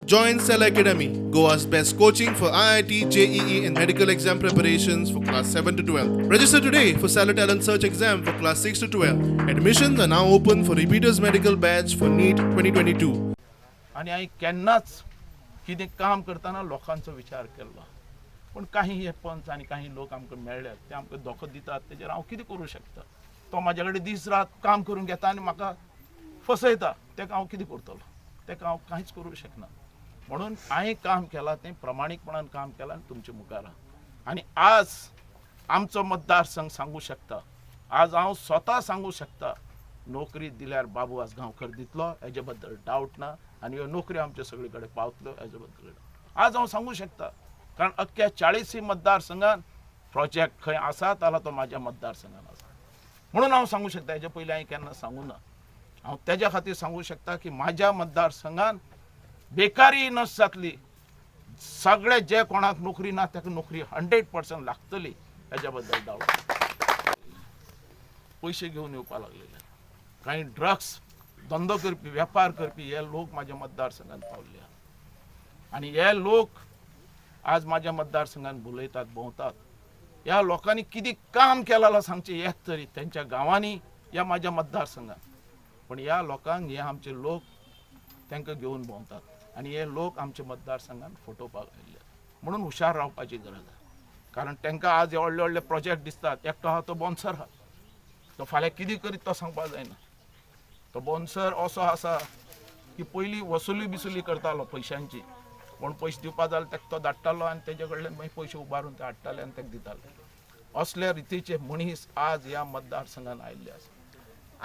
Join Cell Academy, Goa's best coaching for IIT, JEE, and medical exam preparations for class 7 to 12. Register today for Cellar Talent Search exam for class 6 to 12. Admissions are now open for repeaters medical batch for NEET 2022. आनी हांवें केन्नाच कितें काम करतना लोकांचो विचार केलो. पूण काही हे पंच आनी काही लोक आमकां मेळ्ळ्यात, ते आमकां धोको दितात. तेजेर हांव कितें करूं शकता? तो म्हाज्या कडेन दीस रात काम करून घेता आनी म्हाका फसयता. तेका हांव कितें करतलो? तेका हांव कांयच करूं शकना. म्हणून हांवें काम केलां तें प्रमाणीकपणान काम केलां आनी तुमच्या मुखार आहा. आनी आज आमचो मतदारसंघ सांगू शकता, आज हांव स्वता सांगू शकता, नोकरी दिल्यार बाबू आजगांवकर दितलो हेजे बद्दल डावट ना. आनी ह्यो नोकऱ्यो आमच्यो सगळे कडेन पावतल्यो हेजे बद्दल आज हांव सांगू शकता, कारण अख्ख्या 40 मतदारसंघान प्रोजेक्ट खंय आसा जाल्यार तो म्हाज्या मतदारसंघान आसा म्हणून हांव सांगू शकता. हेजे पयलीं हांवें केन्ना सांगू ना. हांव तेज्या खातीर सांगू शकता की म्हाज्या मतदारसंघान बेकारी नस जातली. सगळे जे कोणाक नोकरी ना ताका नोकरी 100% लागतली हेज्या बद्दल डावट. पयशे घेवन येवपा लागलेले, कांय ड्रग्स धंदो करपी, वेपार करपी हे लोक म्हाज्या मतदारसंघात पावले आहा. आनी हे लोक आज म्हाज्या मतदारसंघात भुलयतात, भोंवतात. ह्या लोकांनी कितें काम केलां जाल्यार सांगचें एक तरी तेंच्या गांवांनी या म्हाज्या मतदारसंघात. पण ह्या लोकांक हे आमचे लोक तांकां घेवन भोंवतात आनी हे लोक आमच्या मतदारसंघात फटोवपाक आयिल्ले. म्हणून हुशार रावपाची गरज आहा, कारण तांकां आज व्हडले व्हडले प्रोजेक्ट दिसतात. एकटो आहा तो बोन्सर आहा, तो फाल्यां कितें करीत तो सांगपाक जायना. तो बोन्सर असो आसा की पयलीं वसुली बिसुली करतालो पयशांची. कोण पयशे दिवपा जाल्यार ताका तो धाडटालो आनी तेजे कडल्यान मागीर पयशे उबारून ते हाडटाले आनी ताका दिताले. असल्या रितीचे मनीस आज ह्या मतदारसंघात आयिल्ले आसा.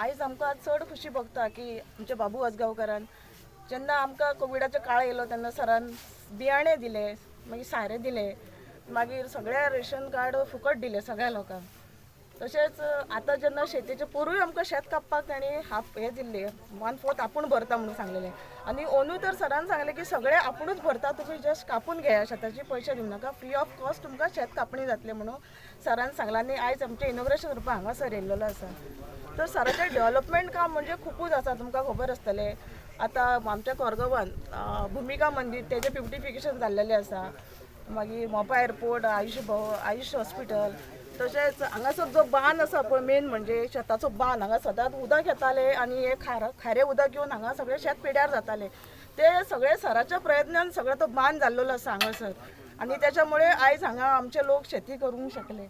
आयज आमकां चड खुशी भोगता की आमच्या बाबू आजगांवकारान जेन्ना आमकां कोविडाचो काळ येयलो तेन्ना सरान बियाणे दिले, मागीर सारें दिलें, मागीर सगळ्या रेशन कार्ड फुकट दिले सगळ्या लोकांक. तशेंच आतां जेन्ना शेतीचे पोरूय आमकां शेत कापपाक तांणी हाफ हें दिल्लें, 1/4 आपूण भरता म्हणून सांगलेलें. आनी अंदू तर सरान सांगलें की सगळें आपुणूच भरता, तुमी जस्ट कापून घेया, शेताचे पयशे दिवं नाका, फ्री ऑफ कॉस्ट तुमकां शेत कापणी जातलें म्हणून सरान सांगलां. आनी आयज आमचें इनॉग्रेशन करपाक हांगा सर येयल्लेलो आसा. तर सराचें डेव्हलपमेंट काम म्हणजे खुबूच आसा. तुमकां खबर आसतलें, आतां आमच्या कोरगांवान भुमिका मंदीर तेजें ब्युटिफिकेशन जाल्लेलें आसा. मागीर मोपा एअरपोर्ट, आयुष भव, आयुष हॉस्पिटल, तशेंच हांगासर जो बांद आसा पळय, मेन म्हणजे शेताचो बांद, हांगा सदांच उदक येतालें आनी हे खार खारें उदक येवन हांगा सगळें शेत पिड्यार जातालें. ते सगळे सराच्या प्रयत्नान सगळो तो बांद जाल्लेलो आसा हांगासर आनी त्याच्यामुळे आयज हांगा आमचे लोक शेती करूंक शकले.